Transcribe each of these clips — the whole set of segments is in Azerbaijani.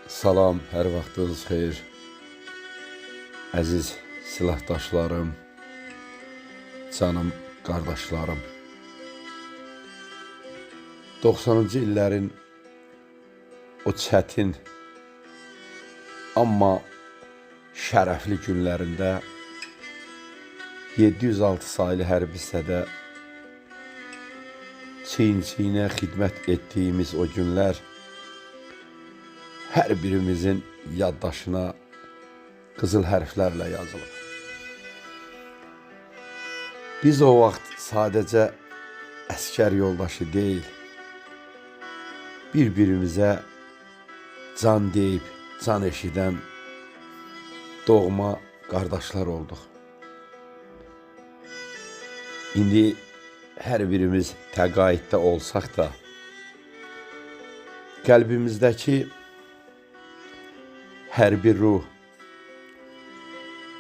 Salam, hər vaxtınız xeyir. Əziz silahdaşlarım, canım qardaşlarım. 90-cı illərin o çətin, amma şərəfli günlərində 706 saylı hərbi hissədə çiyin-çiyinə xidmət etdiyimiz o günlər hər birimizin yaddaşına qızıl hərflərlə yazılıb. Biz o vaxt sadəcə əskər yoldaşı deyil, bir-birimizə can deyib, can eşidən doğma qardaşlar olduq. İndi hər birimiz təqaüddə olsaq da, qəlbimizdəki hərbi ruh,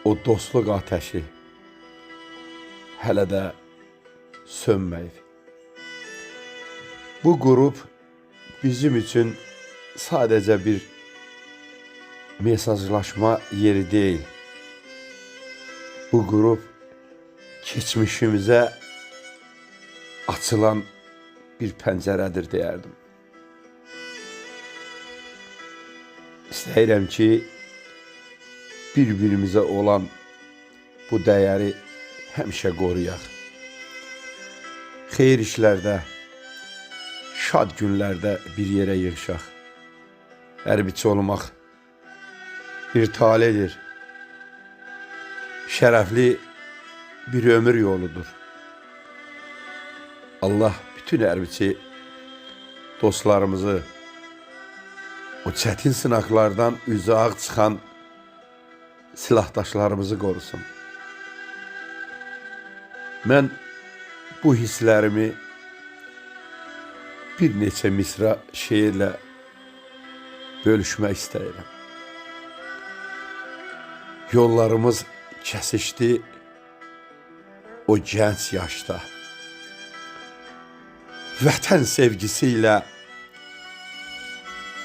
o dostluq atəşi hələ də sönməyib. Bu qrup bizim üçün sadəcə bir mesajlaşma yeri deyil. Bu qrup keçmişimizə açılan bir pəncərədir deyərdim. İstəyirəm ki, bir-birimizə olan bu dəyəri həmişə qoruyaq. Xeyir işlərdə, şad günlərdə bir yerə yığışaq. Hərbiçi olmaq bir taledir. Şərəfli bir ömür yoludur. Allah bütün hərbiçi dostlarımızı o çətin sınaqlardan üzü ağ çıxan silahdaşlarımızı qorusun. Mən bu hisslərimi bir neçə misra şeirlə bölüşmək istəyirəm. Yollarımız kəsişdi o gənc yaşda. Vətən sevgisi ilə,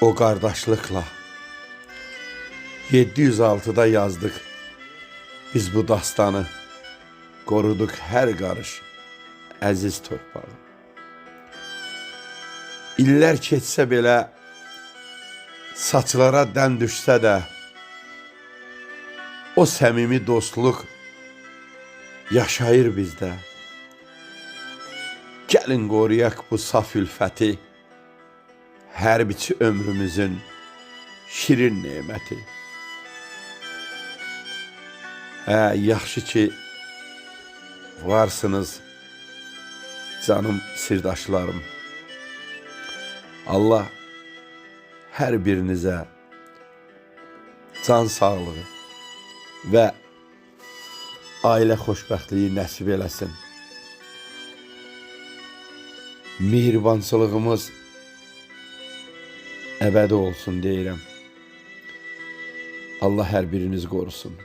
o qardaşlıqla 706-da yazdıq biz bu dastanı, qoruduq hər qarış əziz torpağı. İllər keçsə belə, saçlara dən düşsə də, o səmimi dostluq yaşayır bizdə. Gəlin qoruyaq bu saf ülfəti, hərbiçi ömrümüzün şirin neməti. Hə, yaxşı ki varsınız canım sirdaşlarım. Allah hər birinizə can sağlığı və ailə xoşbəxtliyi nəsib eləsin. Mehribançılığımız əbədi olsun deyirəm. Allah hər birinizi qorusun.